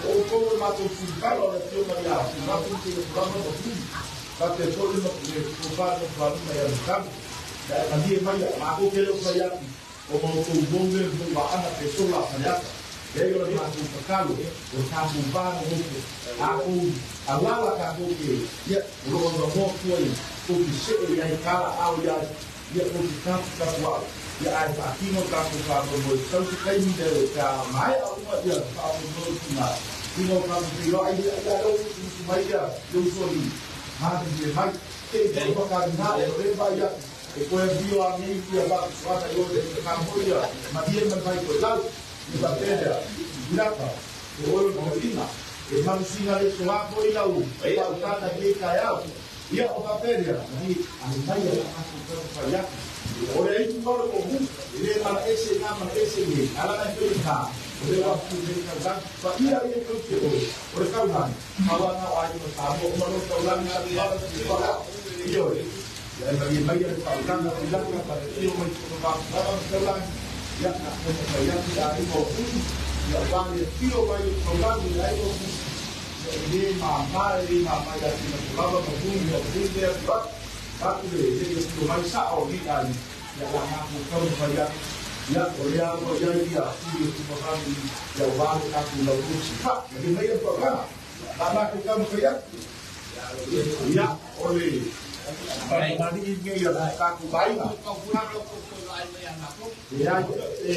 O outou o le matou tulitala o le Afioga ia Tuilapu Seiatulama ma Tuli, faapea foi le Tofa Nofoaluma ia Lutalo. Ia e malie maia, matou te le o fai atu, o ma outou mou lea ma Vaaana pe sola a Faleata. Leai o le matou tatalo, o le tatou va nonofo, tatou alala tatou te, ia, o lo o avanoa tua i tou te see i ai talaaao i ai, ia tou te taputapuai, ia ae faatino le tatou faamoemoe. Sau se taimi lea pe a maea uma ia faamoemoe o tina, ina o tatou feiloai ia, ia lea ua musumusu mai ia le uso alii, galulue mai, te i foi makalina e o lea vaai atu, e toe afio a nei ia faapusuana i o le ka foi ia malie ma le vai toelau, ia faapea lea, Ilaka, o oe o le toeaina, e malusiga le soa foi lau faautaga i lenei taeao. Ia, o faapea lea, mai ale mai a la matou taumafai atu. O le aitu ma o le tohu, e le mala ese i na mala ese i nei, a lana e fai ka, o lea ua afio nei taulagi. Paia ia tou te oe, o le taulagi, pau a na o aiga o Samoa uma lo taulagi sa tuala sa tuala. Ioe, ia e malie maia le faautaga o Ilaka ma le afio mai totonu ma lava ma taulagi, ia na taumafai atu i aiga o Ulu, ia ua le afio mai o taulagi i aiga o Fusi. Ia e le mama, e le mama ia te lava ma vui ma vui lea atu atu, atu le le ia fio mai sao ni ai, ia la matou taumafai atu, ia o lea ua i ai ia tui e tupafani ia ua le tatou laurusi fa, ia le mai ia paulana, la matou taumafai atu. Ia, o le faamamalii nei a le tatou aiga. Leai, e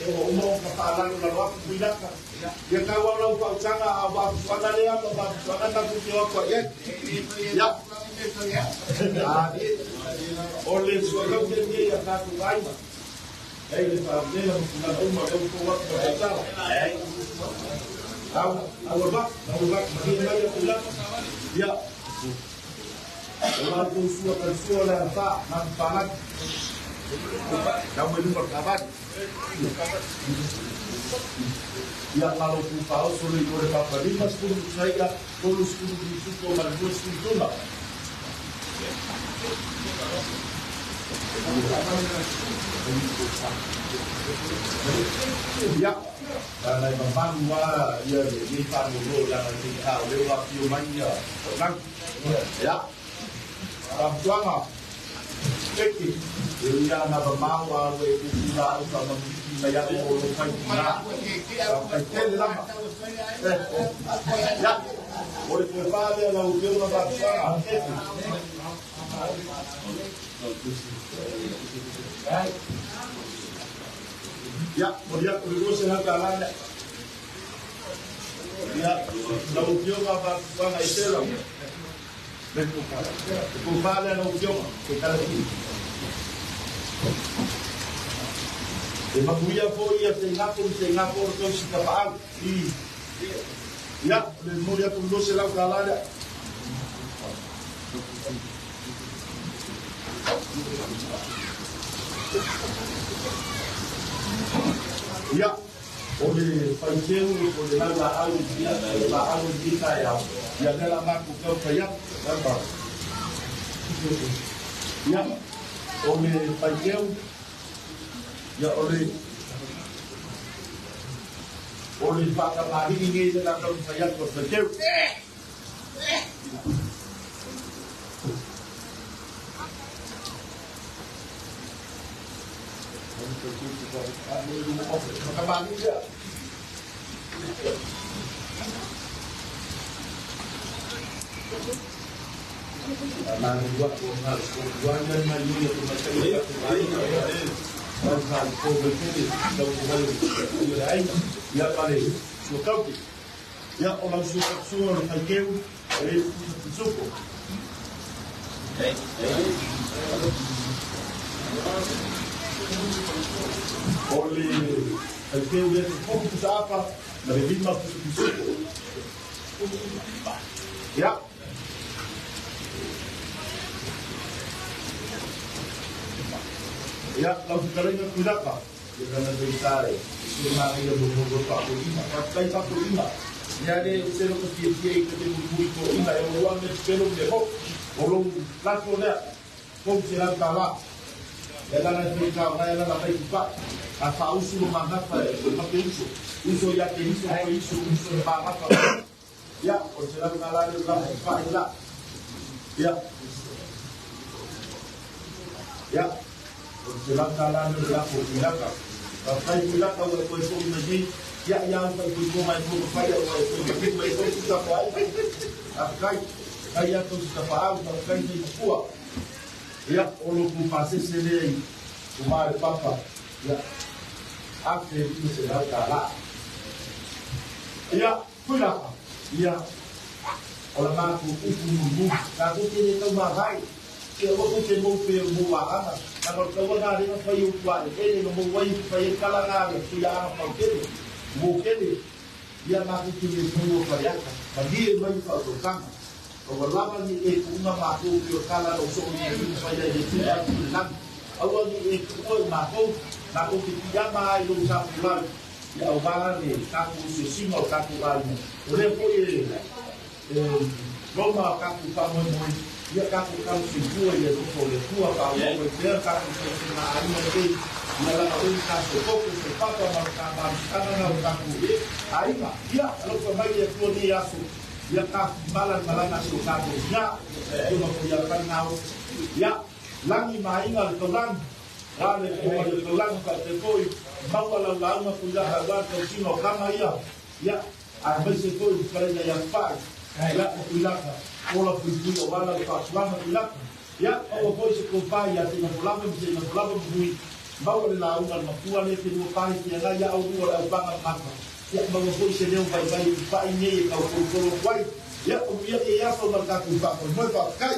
ua uma ona faalalolalo atu Tuilaka. Ia tau au lau faautaga a o Vaafusuaga lea ma Vaafusuaga tatou te o atu ai ai. Ia. O le suafaute lenei a tatou aiga. Ei le faalela ma tulaga uma lea ua tou atu ma tautala. Au, au avatu, au avatu, malie mai ia Tuilaka. Ia. O la outou sua talisua o le alafa, matou palagi. Tau mai luma o le taavale. Ia, ma lou tufaoso le i o le papa 50 tusaia, 30 pisupo ma le 20 tuna. Ia, lana e mamalu lava ia lenei faamuamua leaga i te o lea ua afio mai ia To'olau. Ia, fautuaga, Peke, e ui lava na mamao a ua e kuku laau faamamuliki mai au o lou fai tina. Faafetai tele lava. Ia, o le toe pā lea lau Afioga Fautuaga, Peke. Ia, moli atu le $200 lea. Ia, lau Afioga Fautuaga e tele. Le tofa lea lau Afioga, ke talatini. E manuia foi ia Seigapo ma Seigapo o le tausi tapaau. I. Ia, le momoli atu le $200 lea. Ia, o le faiteu o le laulaau ia le laau i lenei taeao, ia lea la matou taumafai atu. Ia, o le faiteu, ia o le o le faatamalii nei le la taumafai atu a le faiteu. Ia, o lau suka o le faiteu, e le pisupo. O le faiteu lea te fofu pusa apa ma le 5 pusa pisupo. Ia. Ia, lau fetalaiga Tuilapa, ia kana feita e se manaia mo mo faapolima. Faafetai faapolima. Ia le se lo ka fiafia i ka te mulimuli toeaina e ono ane pelo me ho. O lou lafo lea, $300. E lana e ka ngai lana mai ku pa. A fa usu lo mangafa e ma pe uso. Uso ya ke uso ko uso uso mangafa. Ya, o se la na la le la pa la. Ya. Ya. O se la na la le la ko la ka. Fa ku la ka o ko ko me ya ya fa ku ko mai ko fa ya o ko ko mai ko ta fa. A kai kai ya to ta fa au kai ni ku. Ya o lo ku pase se le o ma le papa. Ya. A ke ni se la ka la. Ya, ku la. Ya. O la ma ku ku ku mu ka ku te le tau ma vai. Ke o ku te mo pe mo wa ana. Na ko ka wa na re na fa yu kwa e le no mo wai fa ye kala na le ku ya ana pa ke. Mo ke le. Ya ma ku te le mo fa ya ka. Ma di mai fa ko ka. O wa lava ni e ku una ma ku o kala o so ni ku fa ya ye ti ya ku la. Aua ni e ku o ma ku na ku ti ya ma i lo sa ku la. Ya o va le ka ku se sima o ka ku ai. O le po e Roma ka ku pa mo mo ia ka ku ka se ku e le ko le ku pa o le te ka ku se ma ai mo te ia la ka ka se ko ku se pa pa ma ka ma ka na ka ku e ai ma ia lo ko mai e ku ni aso ia ka mala mala na so ka ku ia e ma ku ia ka na ia langi ma inga le lang ra le ko le lang ka te ko ma wala la ma ku ia ha wa ko si no ka ma ia ia a me se ko ka ia ia pa ya ku la ka ola ku ku o wala pa swama ku la ya o ko se ko pa ya te na la me se na la me ku ma wala la una ma ku ale te no pa te la ya o ku la pa ma ma ya ma ko se le vai vai pa ni ka ko ko wai ya o ya te ya so ma ka ku pa ko mo pa kai.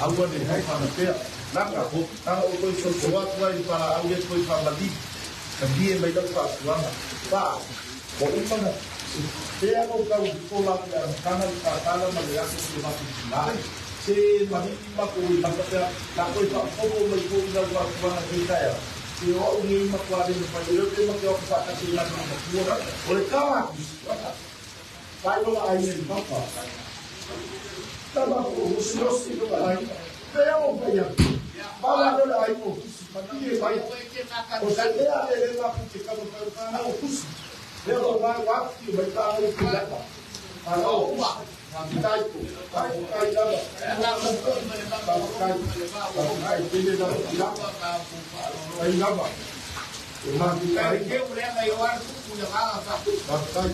Aua ne hai whanapea. Naka, nanga o toi so atu ai para au e toi whamali. Ka mie mai lau whaatuanga. Wā, o umana, te ano kau ko la te kana i tātala ma le aso te matu ki mai. Se mahiti mako i makapea, la koe whakopo mai ko i lau whaatuanga te taia. Te o au ngei makuare me whai, reo te mate o whakatasi i lana matua. O le kawa aku, pai loa ai nei papa. Tama ko osi loa ai. Pea o pai aku. Pala loa ai o kusi. Matie mai. O se lea le le maku te kama kau kāna o kusi. Lea o mai wāki mai tā o ki lapa. Pala o kusi. Tai ko. Tai ko kai lava. Tai. Tai tene lava ki lapa. Tai lava. O maki kai. Tai.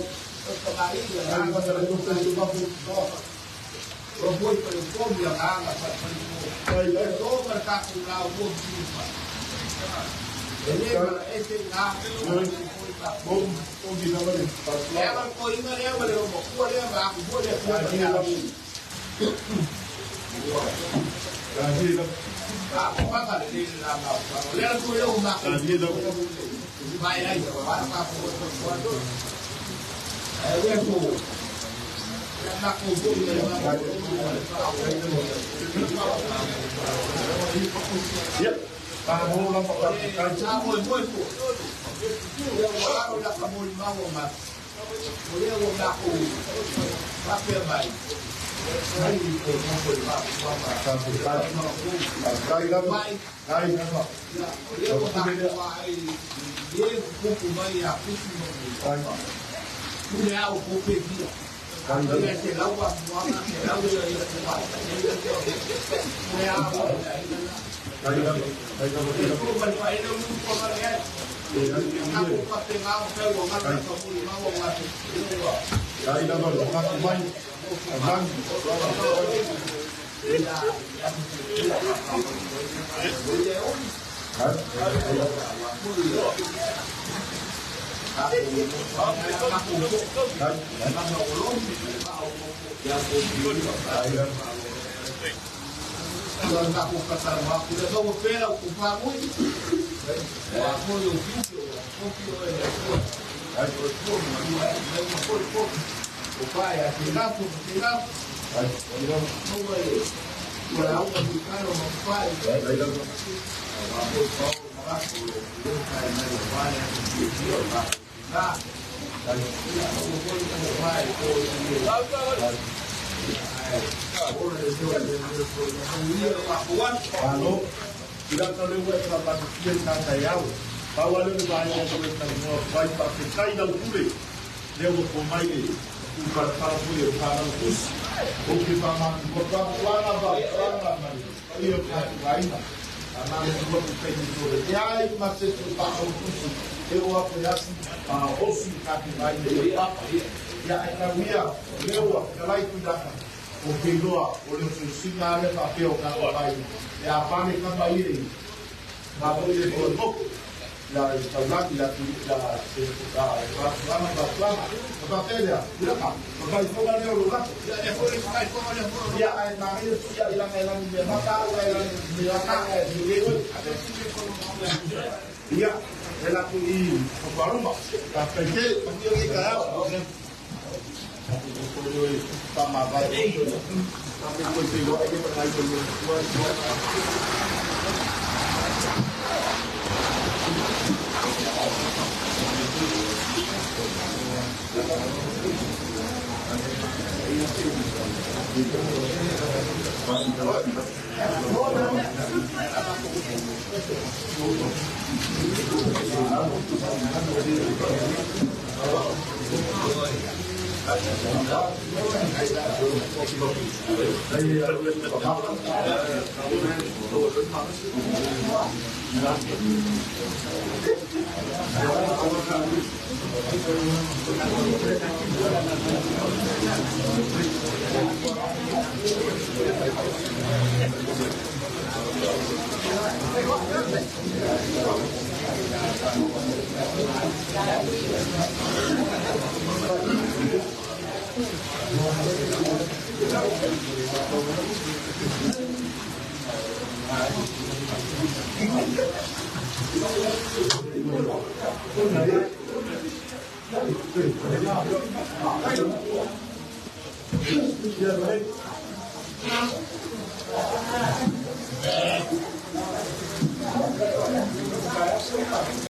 Yeah.